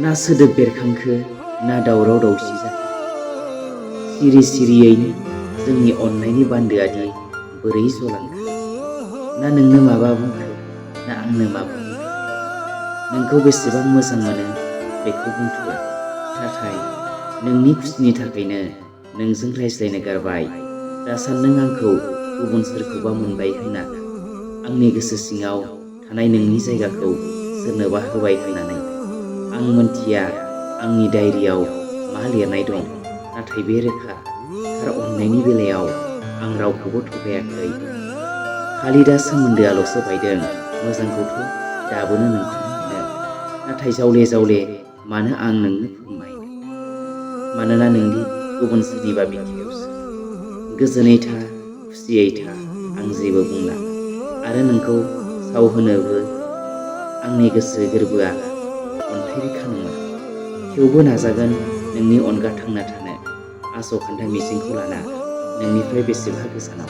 ना सोदोब बेरखांखो ना दावराव दावसि जाखो सिरि सिरियैनो जोंनि अननायनि बान्दोआदि बोरै जलांखो ना नोंनो माबा बुंखो ना आंनो माबा बुंखो नोंखौ बेसेबां मोजां मोनो बेखौ बुंथ'ला नाथाय नोंनि खुसिनि थाखायनो नोंजों रायज्लायनो गारबाय दा सान नों आंखौ गुबुन सोरखौबा मोनबाय होनना आंनि गोसो सिङाव थानाय नोंनि जायगाखौ सोरनोबा होबाय होननानै आं मोनथिया आंनि डायरियाव मा लिरनाय दं नाथाय बे रोखा थार अननायनि बेलायाव आं रावखौबो थगायाखै खालि दा सोमोन्दोआल'सो बायदों मोजांखौथ' दाबोनो नोंखौनो मोनो नाथाय जावले जावले मानो आं नोंनो फोरमायनो मानोना नोंनि गुबुन सोरनिबा बिखायावसो गोजोनै था खुसियै था आं जेबो बुंला आरो नोंखौ सावहोनोबो आंनि गोसो गोरबोआ अन्थाइ रोखा नङा थेवबो नाजागोन नोंनि अनगा थांना थानो आस'खान्दा मिजिंखौ लाना नोंनिफ्राय बेसेबा गोजानाव